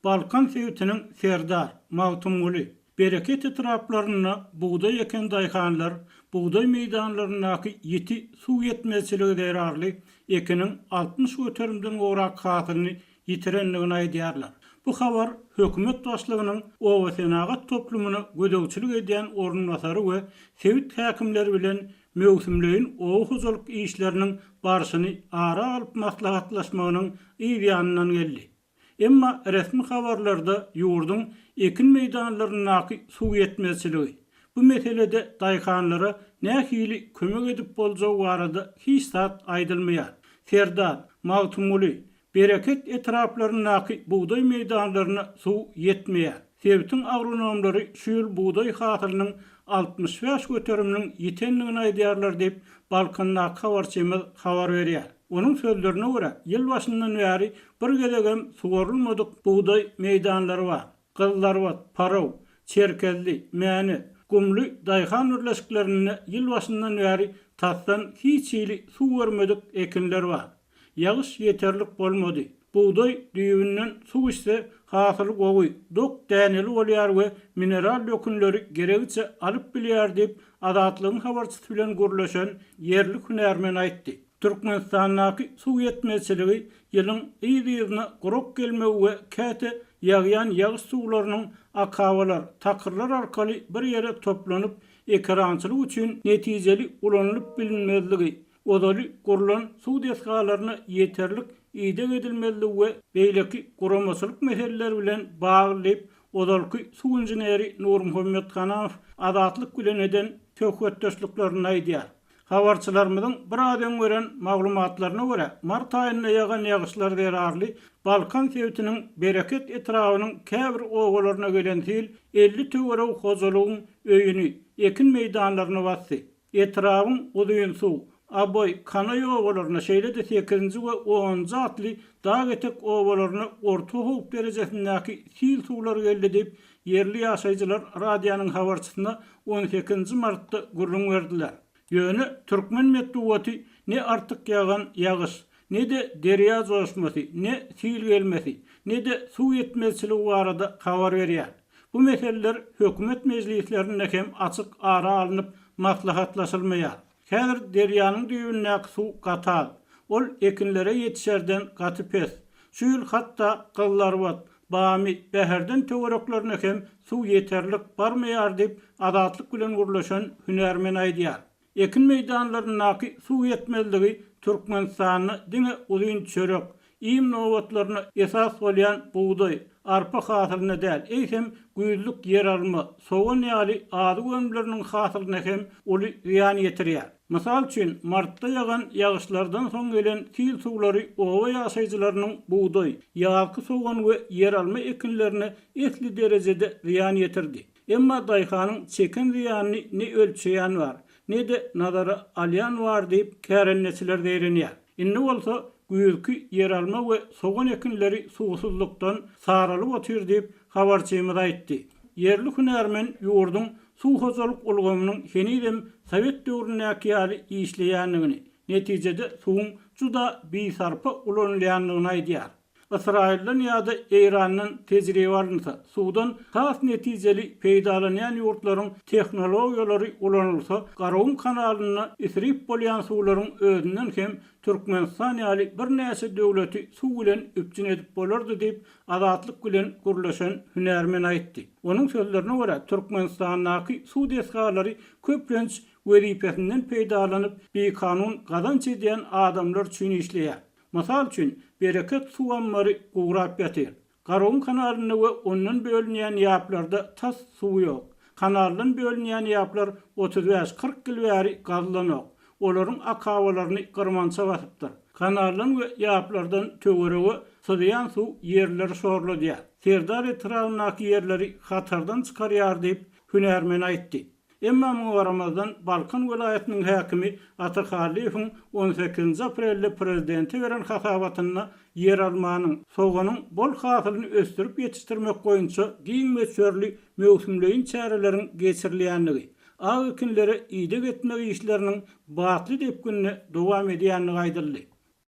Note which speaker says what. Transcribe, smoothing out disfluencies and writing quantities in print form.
Speaker 1: Balkan sebitiniň Serdar, Magtymguly, Bereket etraplarynda bugdaý eken daýhanlar bugdaý meýdanlaryndaky ýiti suw ýetmezçiligi zerarly ekiniň 60 göterimden gowrak hasylyny ýitirendigini aýdýarlar. Bu habar hökümet başlygynyň obasenagat toplumyna gözegçilik edýän orunbasary we sebit häkimleri bilen möwsümleýin oba hojalyk işleriniň barşyny ara alyp maslahatlaşmagynyň yz ýanyndan geldi. Emma resmi habarlarda ýurduň ekin meýdanlaryndaky suw ýetmezçiligi, bu meselede daýhanlara nähili kömek edip boljagy barada hiç zat aýdylmaýar. Serdar, Magtymguly, Bereket etraplaryndaky bugdaý meýdanlaryna suw ýetmeýär. Sebitiň agronomlary şu ýyl bugdaý hasylynyň 65 göteriminiň ýitendigini aýdýarlar diýip, Balkandaky habarçymyz habar berýär. Onuň sözlerine görä, ýyl başyndan bäri bir gezegem suwarylmadyk bugdaý meýdanlary bar. Gyzylarbat, Paraw, Çerkezli, Mäne, Gumly daýhan birleşiklerinde ýyl başyndan bäri tasdan hiç hili suw görmedik ekinler bar. Ýagyş ýeterlik bolmady. Bugdaý düýbünden suw içse, hasyly gowy, dok däneli bolýar we mineral dökünleri geregiçe alyp bilýär diýip, Azatlygyň habarçysy bilen gürleşen ýerli hünärmen aýtdy. Türkmenistandaky suw ýetmezçiligi ýylyň yz-yzyna gurak gelmegi we käte ýagýan ýagyş suwlarynyň akabalar, takyrlar arkaly bir ýere toplanyp, ekerançylyk üçin netijeli ulanylyp bilinmezligi, ozaly gurlan suw desgalaryna ýeterlik ideg edilmezligi we beýleki guramaçylyk meseleleri bilen bagly diýip, ozalky suw inženeri Nurmuhammet Ganamow Azatlyk bilen eden söhbetdeşliklerinde aýdýar. Habarçylarymyzyň biraz öň beren maglumatlaryna görä, mart aýynda ýagan ýagyşlar zerarly Balkan sebitiniň Bereket etrabynyň käbir obalaryna gelen sil 50 töweregi hojalygyň öýüni, ekin meýdanlaryny basdy. Etrabyň Uzynsuw, Aboý, Kanaý obalaryna, şeýle-de sekizinji we onunjy atly dag etek obalaryna orta howp derejesindäki sil suwlary geldi diýip, ýerli ýaşaýjylar radionyň habarçysyna on sekizinji martda gürrüň berdiler. Ýöne türkmen metbugaty ne artyk ýagan ýagyş, ne-de derýa joşmasy, ne sil gelmesi, ne-de suw ýetmezçiligi barada habar berýär. Bu meseleler hökümet mejlislerinde hem açyk ara alnyp maslahatlaşylmaýar. Häzir derýanyň düýbündäki suw gaty az. Ol ekinlere ýetişerden gaty pes. Şu ýyl hatda Gyzylarbat, Bamy, Bäherden töwereklerine hem suw ýeterlik barmaýar diýip, Azatlyk bilen gürleşen hünärmen aýdýar. Ekin meýdanlaryndaky suw ýetmezligi Türkmenistanda diňe uzyn çörek, iým nobatlaryna esas bolýan bugdaý, arpa hasylyna däl, eýsem, güýzlük ýeralma, sogan ýaly azyk önümleriniň hasylyna hem uly zyýan ýetirýär. Mysal üçin, martda ýagan ýagyşlardan soň gelen sil suwlary oba ýaşaýjylarynyň bugdaý, ýazky sogan we ýeralma ekinlerine esli derejede zyýan ýetirdi. Emma daýhanyň çeken zyýanyny ne ölçeýän bar, ne-de nazara alýan bar diýip, kärendeçiler zeýrenýär. Indi bolsa güýzki ýeralma we sogan ekinleri suwsuzlykdan saralyp otyr diýip, habarçymyz aýtdy. Ýerli hünärmen ýurduň suw hojalyk ulgamynyň henizem sowet döwründäki ýaly işleýändigini, netijede suwuň juda bisarpa ulanylýandygyny aýdýar. Ysraýyldan ýa-da Eýrandan tejribe alynsa, suwdan has netijeli peýdalanýan ýurtlaryň tehnologiýalary ulanylsa, Garagum kanalynda isrip bolýan suwlaryň özünden hem Türkmenistan ýaly birnäçe döwleti suw bilen üpjün edip bolardy diýip, Azatlyk bilen gürleşen hünärmen aýtdy. Onuň sözlerine görä, Türkmenistandaky suw desgalary köplenç wezipesinden peýdalanyp, bikanun gazanç edýän adamlar üçin işleýär. Mysal üçin, Bereket suw ammary gurap ýatyr. Garagum kanalynda we ondan bölünýän ýaplarda tas suw ýok. Kanaldan bölünýän ýaplar 35-40 ýyl bäri gazylanok. Olaryň akabalaryny gyrmança basypdyr. Kanaldan we ýaplardan töwerege syzýan suw ýerleri şorladýar. Serdar etrabyndaky ýerleri hatardan çykarýar diýip, hünärmen aýtdy. Emma muňa garamazdan, Balkan welaýatynyň häkimi Ata Hallyýewiň on sekizinji aprelde prezidente beren hasabatynda ýeralmanyň, soganyň bol hasylyny ösdürip ýetişdirmek boýunça giň möçberli möwsümleýin çäreleriň geçirilýändigi, ak ekinlere ideg etmek işleriniň batly depginde dowam edýändigi aýdyldy.